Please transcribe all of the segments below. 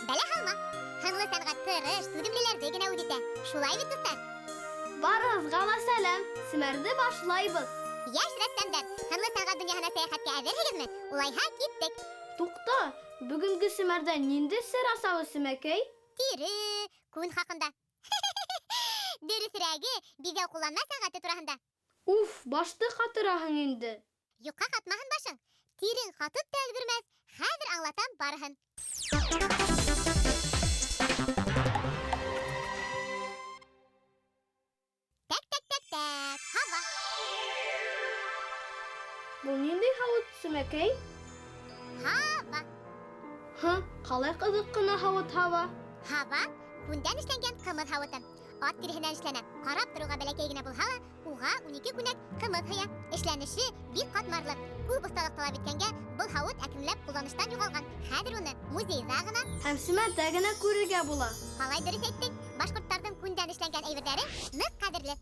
Бәлә һалма. Һынлы сәнғәт тырыш, түҙемлеләрҙе генә үҙ итә. Шулай бит, дуҫтар? Барығыҙға ла сәләм! Семәрҙе башлайбыҙ! Йәш рәссамдар, һынлы сәнғәт донъяһына сәйәхәткә әҙерһегеҙме? Улайһа, киттек! Туҡта, бөгөнгө семәрҙә ниндәй сер асабыҙ, Семәкәй? Тире, күн хаҡында. Дөрөҫөрәге, биҙәү ҡулланма сәнғәте тураһында. Уф, башты ҡатыраһың инде. Юҡҡа ҡатмаһын башың. Тирең ҡатып та өлгөрмәҫ. Хәҙер аңлатам барыһын. Тәк, тәк, тәк, тәк. Һаба. Был ниндәй һауыт, Семәкәй? Һаба. Һы, ҡалай ҡыҙыҡ ҡына һауыт һаба. Һаба күндән эшләнгән ҡымыҙ һауыты. Ат тиреһенән эшләнә. Ҡарап тороуға бәләкәй генә булһа ла, уға 12 күнәк ҡымыҙ һыя. Эшләнеше бик ҡатмарлы. Күп оҫталыҡ талап иткәнгә, был һауыт әкренләп ҡулланыштан юғалған. Хәҙер уны музейҙа ғына һәм семәрҙә генә күрергә була. Ҡалай дөрөҫ әйттең. Башҡорттарҙың күндән эшләнгән әйберҙәре ныҡ ҡәҙерле.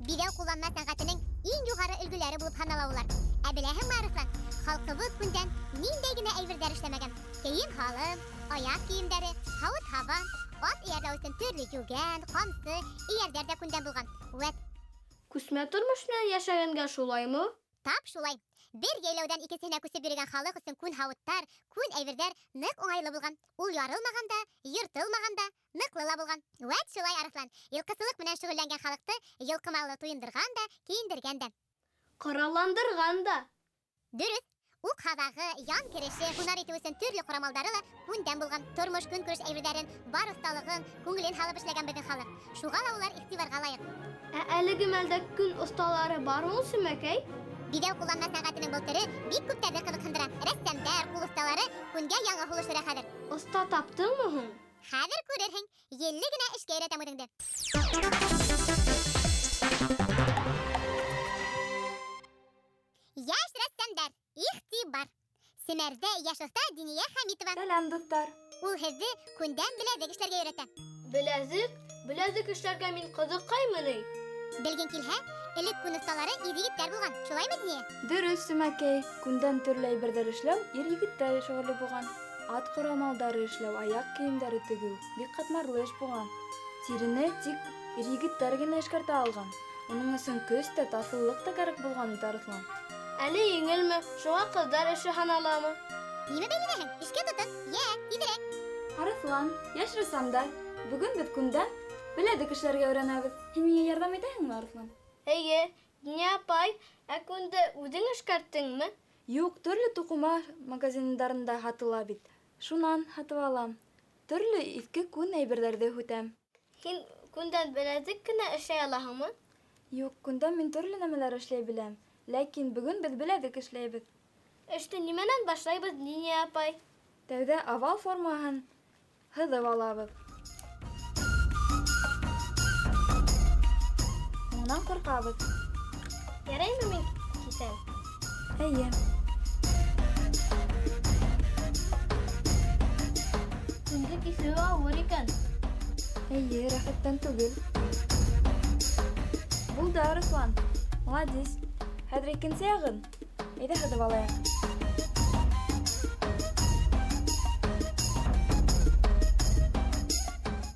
Биҙәү ҡулланма сәнғәтенең иң юғары өлгөләре булып һанала улар. Ә беләһеңме, Арыҫлан, халҡыбыҙ күндән ниндәй генә әйберҙәр эшләмәгән? Кейем-һалым, аяҡ кейемдәре, һауыт-һаба, ат эйәрләү өсөн төрлө йүгән, ҡамсы, эйәрҙәр ҙә күндән булған. Үәт. Күсмә тормош менән йәшәгәнгә шулаймы? Тап шулай. Бер йәйләүҙән икенсеһенә күсеп йөрөгән халыҡ өсөн күн һауыттар, күн әйберҙәр ныҡ уңайлы булған. Ул ярылмаған да, йыртылмаған да, ныҡлы ла булған. Үәт шулай, Арыҫлан. Йылҡысылыҡ менән шөғөлләнгән халыҡты йылҡы малы туйындырған да, кейендергән дә. Ҡоралландырған да. Дөрөҫ. Уҡ һаҙағы, ян кереше, һунар итеү өсөн төрлө ҡорамалдары ла күндән булған. Тормош көнкүреш әйберҙәрен, бар оҫталығын, күңелен һалып эшләгән беҙҙең халыҡ. Шуға ла улар иғтибарға лайыҡ. Ә әлеге мәлдә күн оҫталары бармы ул, Семәкәй? Биҙәү ҡулланма сәнғәтенең был төрө бик күптәрҙе ҡыҙыҡһындыра. Рәссамдар, ҡул оҫталары күнгә яңы һулыш өрә хәҙер. Оҫта таптыңмы һуң? Хәҙер күрерһең. Елле генә эшкә өйрәтәм үҙеңде. Йәш рәссамдар, иғтибар! Семәрҙә йәш оҫта Диния Хәмитова. Сәләм, дуҫтар! Ул һеҙҙе күндән беләҙек эшләргә өйрәтә. Беләҙек? Беләҙек эшләргә мин ҡыҙыҡҡаймы ни? Белгең килһә, элек күн оҫталары ир-егеттәр булған. Шулаймы, Диния? Дөрөҫ, Семәкәй. Күндән төрлө әйберҙәр эшләү ир-егеттәр шөғөлө булған. Ат ҡорамалдары эшләү, аяҡ кейемдәре тегеү бик ҡатмарлы эш булған. Тирене тик ир-егеттәр генә эшкәртә алған. Уның өсөн көс тә, таҫыллыҡ та кәрәк булған бит, Арыҫлан. Әле еңелме, шуға ҡыҙҙар эше һаналамы? Нимә бәйләнәһең? Эшкә тотон. Йә, тиҙерәк. Арыҫлан, йәш рәссамдар, бөгөн беҙ күндән беләҙек эшләргә өйрәнәбеҙ. Һин миңә ярҙам итәһеңме, Арыҫлан? Эйе, Диния апай, ә күнде үҙең эшкәрттеңме? Юҡ, төрлө туҡыма магазиндарында һатыла бит. Шунан һатып алам. Төрлө иҫке күн әйберҙәрҙе һүтәм. Һин күндән беләҙек кенә эшләй алаһыңмы? Юҡ, күндән мин төрлө нәмәләр эшләй беләм. Ләкин бөгөн беҙ беләҙек эшләйбеҙ. Эште нимәнән башлайбыҙ, Диния апай? Тәүҙә овал формаһын һыҙып алабыҙ. Унан ҡырҡабыҙ. Яраймы мин киҫәм? Эйе. Күнде киҫеүе ауыр икән. Эйе, рәхәттән түгел. Булды, Арыҫлан. Молодец. Хәҙер икенсе яғын. Әйҙә һыҙып алайыҡ.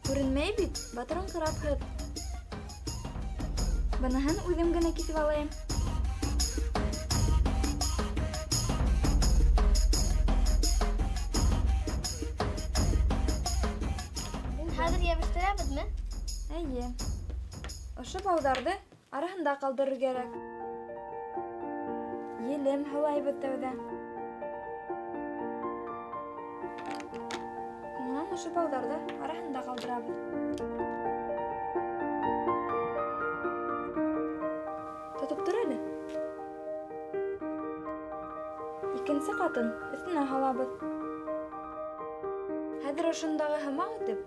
Күренмәй бит, батырыңҡырап һыҙ. Быныһын үҙем генә киҫеп алайым. Хәҙер йәбештерәбеҙме? Эйе. Ошо бауҙарҙы араһында ҡалдырыр кәрәк. Елем һалайбыҙ тәүҙә. Унан ошо бауҙарҙы араһында ҡалдырабыҙ. Тотоп тор әле. Икенсе ҡатын өҫтөнә һалабыҙ. Хәҙер ошондағы һымаҡ итеп,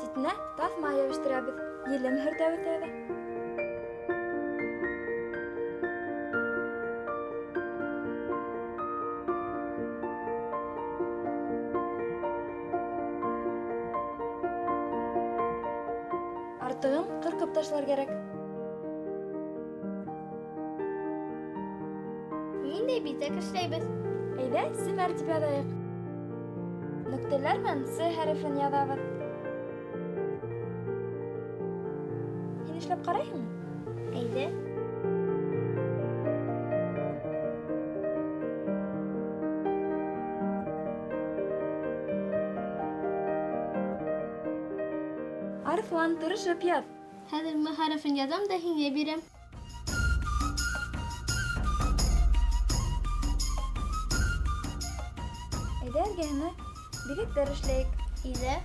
ситенә таҫма йәбештерәбеҙ. Елем һөртәбеҙ тәүҙә. Артығын ҡырҡып ташлар кәрәк. Ниндәй биҙәк эшләйбеҙ? Әйҙә, семәр тип яҙайыҡ. Нөктәләр менән С хәрефен яҙабыҙ. Һин эшләп ҡарайһыңмы? Әйҙә. Арыҫлан, тырышып яҙ. Хәҙер М хәрефен яҙам да һиңә бирәм. Әйҙә эргәһенә биҙәктәр эшләйек. Әйҙә.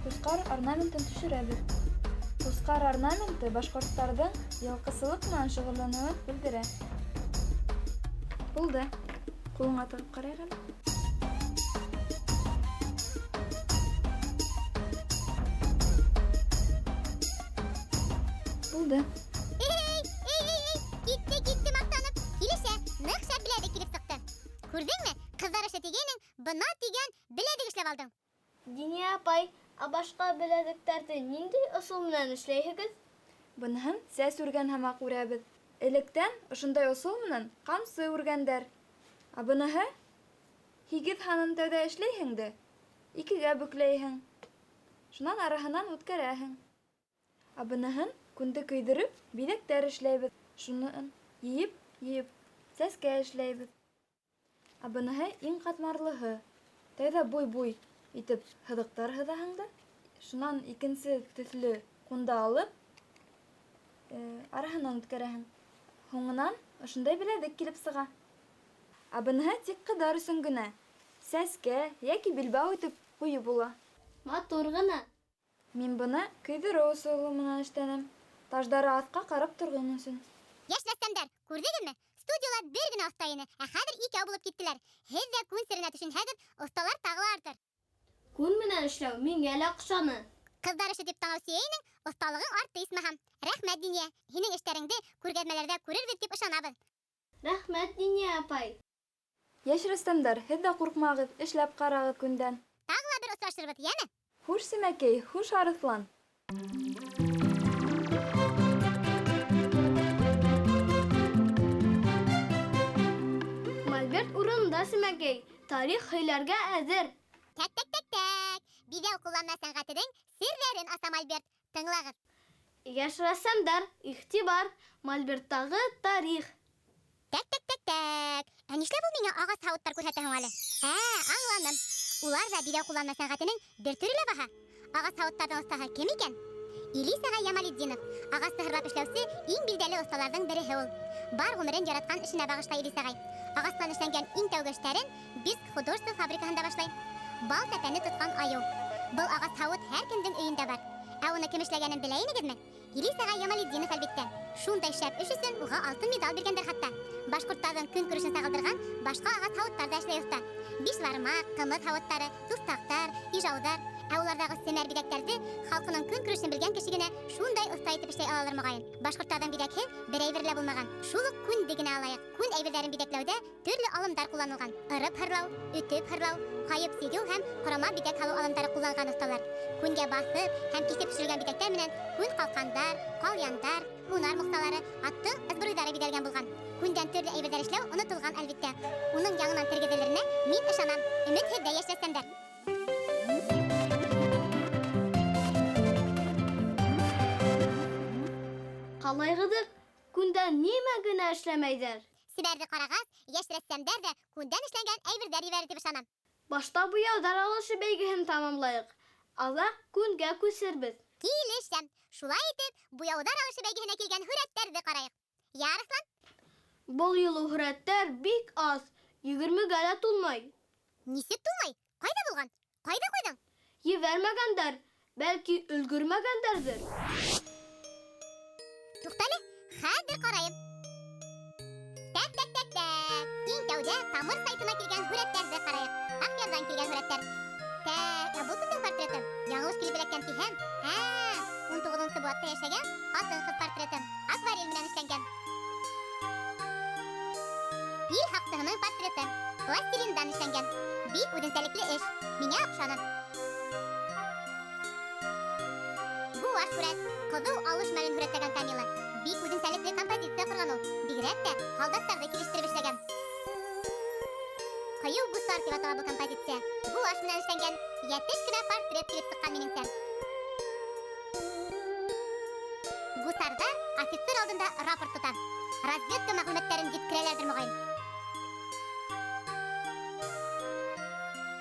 Ҡусҡар орнаментын төшөрәбеҙ. Ҡусҡар орнаменты башҡорттарҙың йылҡысылыҡ менән шөғөлләнеүен белдерә. Булды. Ҡулыңа тығып ҡарайыҡ әле. Булды. Эй, эй, эй, эй, китте, китте маҡтанып. Килешә, ныҡ шәп беләҙек килеп сыҡты. Күрҙеңме? Ҡыҙҙар эше тигәнең, бына тигән беләҙек эшләп алдың. Диния апай, ә башҡа беләҙектәрҙе ниндәй ысул менән эшләйһегеҙ? Быныһын сәс үргән һымаҡ үрәбеҙ. Электән ошондай ысул менән ҡамсы үргәндәр. Ә быныһы 8 һанын тәүҙә эшләйһең дә, 2-гә бөкләйһең. Шунан араһынан үткәрәһең. Ә быныһын күнде көйҙөрөп, биҙәктәр эшләйбеҙ. Шунан йыйып, йыйып, сәскә эшләйбеҙ. Ә быныһы иң ҡатмарлыһы. Тәүҙә буй-буй итеп һыҙыҡтар һыҙаһың да, шунан икенсе төҫлө ҡунда алып, араһынан үткәрәһең. Һуңынан ошондай беләҙек килеп сыға. Ә быныһы тик ҡыҙҙар өсөн генә. Сәскә йәки билбау итеп ҡуйып була. Матур ғына. Мин быны көйҙөрөү ысулы менән эшләнем. Таждары аҫҡа ҡарап торған өсөн. Йәш рәссамдар, күрҙегеҙме? Студияла бер генә оҫта ине, ә хәҙер икәү булып киттеләр. Һеҙ ҙә күн серенә төшөнһәгеҙ, оҫталар тағы ла артыр. Күн менән эшләү миңә лә оҡшаны. Ҡыҙҙар эше тип танау сөйәйнең, оҫталығың артты исмаһам. Рәхмәт, Диния. Һинең эштәреңде күргәҙмәләрҙә күрербеҙ тип ышанабыҙ. Рәхмәт, Диния апай. Йәш рәссамдар, һеҙ ҙә ҡурҡмағыҙ, эшләп ҡарағыҙ күндән. Тағы ла бер осрашырбыҙ, йәме? Хуш, Сәмәкәй, хуш, Арыҫлан. Мольберт урынында, Сәмәкәй. Тарих һөйләргә әҙер. Тәк, тәк, тәк, тәк. Биҙәү ҡулланма сәнғәтенең серҙәрен аса мольберт. Тыңлағыҙ. Йәш рәссамдар, иғтибар, мольберттағы тарих. Тәк, тәк, тәк, тәк. Ә нишләп ул миңә ағас һауыттар күрһәтә һуң әле? Ә, аңланым. Улар ҙа биҙәү ҡулланма сәнғәтенең бер төрө лә баһа. Ағас һауыттарҙың оҫтаһы кем икән? Илис ағай Ямалетдинов. Ағасты һырлап эшләүсе иң билдәле оҫталарҙың береһе ул. Бар ғүмерен яратҡан эшенә бағышлай Илис ағай. Ағастан эшләнгән иң тәүге эштәрен Бирск художество фабрикаһында башлай. Бал тәпәне тотҡан айыу. Был ағас һауыт һәр кемдең өйөндә бар. Ә уны кем эшләгәнен белә инегеҙме? Илис ағай Ямалетдинов, әлбиттә. Шундай шәп эш өсөн уға алтын медаль биргәндәр хатта. Башҡорттарҙың көнкүрешен сағылдырған башҡа ағас һауыттар ҙа эшләй оҫта. Бишбармаҡ, ҡымыҙ һауыттары, туҫтаҡтар, ижауҙар. Ә уларҙағы семәр биҙәктәрҙе халҡының көнкүрешен белгән кеше генә шундай оҫта итеп эшләй алалыр моғайын. Башҡорттарҙың биҙәкһеҙ бер әйбер лә булмаған. Шул уҡ күнде генә алайыҡ. Күн әйберҙәрен биҙәкләүҙә төрлө алымдар ҡулланылған. Ырып һырлау, өтөп һырлау, ҡайып сигеү һәм ҡорама биҙәк һалыу алымдары ҡулланған оҫталар. Күнгә баҫып һәм киҫеп төшөрөлгән биҙәктәр менән күн ҡалҡандар, ҡалъяндар, һунар муҡсалары, аттың ызбыруйҙары биҙәлгән булған. Күндән төрлө әйберҙәр эшләү онотолған, әлбиттә. Уның яңынан тергеҙелеренә мин ышанам. Өмөт һеҙҙә, йәш рәссамдар. Ҡалай ҡыҙыҡ, күндән нимә генә эшләмәйҙәр? Сибәрҙе ҡарағас, йәш рәссамдар ҙа күндән эшләнгән әйберҙәр ебәрер тип ышанам. Башта буяуҙар алышы бәйгеһен тамамлайыҡ. Аҙаҡ күнгә күсербеҙ. Килешәм. Шулай итеп, буяуҙар алышы бәйгеһенә килгән һүрәттәрҙе ҡарайыҡ. Йә, Арыҫлан? Был юлы һүрәттәр бик аҙ, 20-гә лә тулмай. Нисек тулмай? Ҡайҙа булған? Ҡайҙа ҡуйҙың? Ебәрмәгәндәр, бәлки өлгөрмәгәндәрҙер. Туҡта әле, хәҙер ҡарайым. Тәк, тәк, тәк, тәк. Иң тәүҙә Тамыр сайтына килгән һүрәттәрҙе ҡарайыҡ. Аҡъярҙан килгән һүрәттәр. Тәк, ә был кемдең портреты? Яңылыш килеп эләккән тиһәм, ә, ун туғыҙынсы быуатта йәшәгән ҡатын-ҡыҙ портреты. Акварель менән эшләнгән. Ил һаҡсыһының портреты. Пластилиндан эшләнгән. Бик үҙенсәлекле эш. Миңә оҡшаны. Гуаш һүрәт. Ҡыҙыу алыш мәлен һүрәтләгән Камила. Бик үҙенсәлекле композиция ҡорған ул. Бигерәк тә һалдаттарҙы килештереп эшләгән. Кыю гусар дип атала бу композиция. Гуашь белән эшләнгән ятеш кенә портрет килеп чыккан минемчә. Гусарда офицер алдында рапорт тота. Разведка мәгълүматларын җиткерәләрдер мөгаен.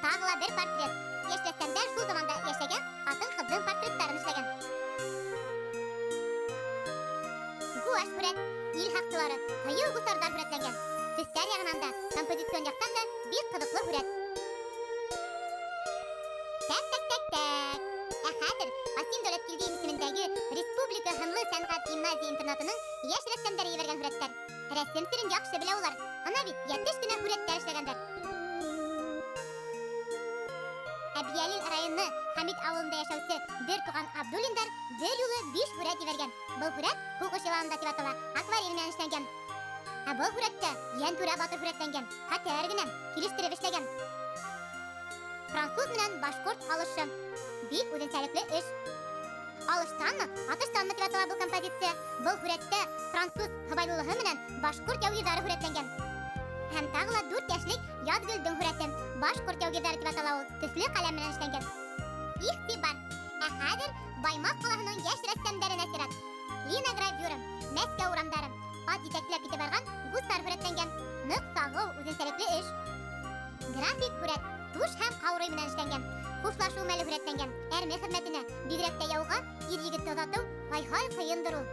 Тагы ла бер портрет. Яшь рәссамнар шул заманда яшәгән хатын-кызның портретларын эшләгән. Гуашь сурәт, ил һакчылары, кыю гусардар сурәтләнгән. Төсләр ягыннан да, композицион яктан да бик кызыклы сурәт. Так, так, так, так. Ә хәзер Касим Дәүләткилдиев исемендәге Республика һынлы сәнгать гимназия интернатының яшь рәссамнары җибәргән сурәтләр. Рәсем серен яхшы белә улар. Ана бит ятеш кенә сурәтләр эшләгәннәр. Әбйәлил районы Хәмит авылында яшәүче бер туган Абдуллиндар бер юлы 5 сурәт җибәргән. Был сурәт һуғыш яланында дип атала, акварель белән эшләнгән. Ә был сурәттә Йәнтүрә батыр сурәтләнгән. Хәтәр генә, килештереп эшләгән. Француз менән башкорт алышы. Бик үзенчәлекле эш. Алыштанмы, атыштанмы дип атала бу композиция. Был сурәттә француз һыбайлылыгы менән башкорт яугирҙары сурәтләнгән. Һәм тағы ла 4 йәшлек Язгөлдөң сурәте. Башкорт яугирҙары дип атала ул. Төҫлө ҡәләм менән эшләнгән. Игътибар! Ә хәҙер Баймаҡ ҡалаһының йәш рәссамдарына сират. Лина гравюра, Мәскәү урамдары, ат етәкләп китеп барган гусар сурәтләнгән. Ныҡ сағыу, үҙенсәлекле эш. График сурәт, туш һәм ҡаурый менән эшләнгән. Хушлашыу мәле сурәтләнгән. Әрме хеҙмәтенә, бигерәк тә яуға ир егетте оҙатыу һай-һай ҡыйындыр ул.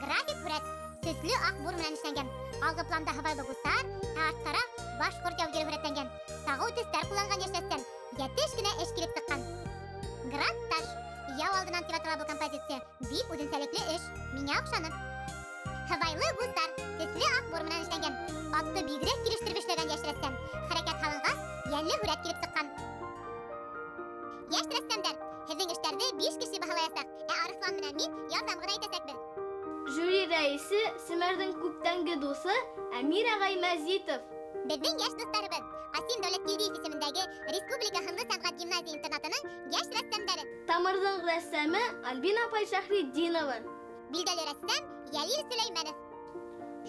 График сурәт төҫлө аҡ бур менән эшләнгән. Алғы планда һыбайлы гусар, ә арттараҡ башҡорт яугире сурәтләнгән. Сағыу төҫтәр ҡулланған йәш рәссам. Йәтеш кенә эш килеп сыҡҡан. Гратташ. Яу алдынан дип атала был композиция. Бик үҙенсәлекле эш. Миңә оҡшаны. Һыбайлы гусар төҫлө аҡ бур менән эшләнгән. Атты бигерәк килештереп эшләгән йәш рәссам. Хәрәкәт һалынғас, йәнле һүрәт килеп сыҡҡан. Йәш рәссамдар, һеҙҙең эштәрҙе 5 кеше баһалаясаҡ, ә Арыҫлан менән мин ярҙам ғына итәсәкбеҙ. Жюри рәисе Семәрҙең күптәнге дуҫы Әмир ағай Мәзитов. Беҙҙең йәш дуҫтарыбыҙ Ҡасим Дәүләткилдиев исемендәге Республика һынлы сәнғәт гимназия интернатының йәш рәссамдары. Тамырҙың рәссамы Альбина апай Шәһретдинова. Билдәле рәссам Йәлил Сөләймәнов.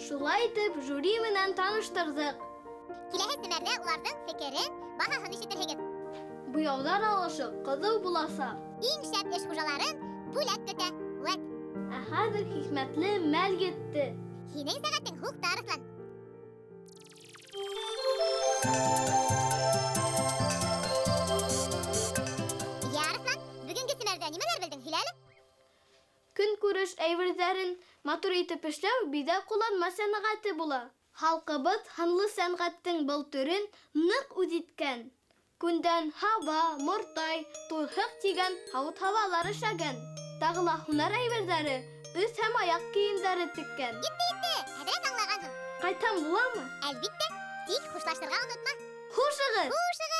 Шулай итеп, жюри менән таныштырҙыҡ. Киләһе семәрҙә уларҙың фекерен, баһаһын ишетерһегеҙ. Буяуҙар алышы ҡыҙыу буласаҡ. Иң шәп эш хужаларын бүләк көтә. Вәт. Ә хәҙер хикмәтле мәл етте. Һинең сәғәтең һуҡты, Арыҫлан. Йә, Арыҫлан, бөгөнгө семәрҙә нимәләр белдең? Һөйлә әле. Көнкүреш әйберҙәрен матур итеп эшләү биҙәү ҡулланма сәнғәте була. Халҡыбыҙ һынлы сәнғәттең был төрөн ныҡ үҙ иткән. Күндән һаба, мортай, турһыҡ тигән һауыт-һабалар эшләгән. Тағы ла һунар әйберҙәре, өҫ һәм аяҡ кейемдәре теккән. Етте, етте, әҙерәк аңлағанһың. Ҡайтһам буламы? Әлбиттә, тик хушлашырға онотма. Хушығыҙ! Хушығыҙ!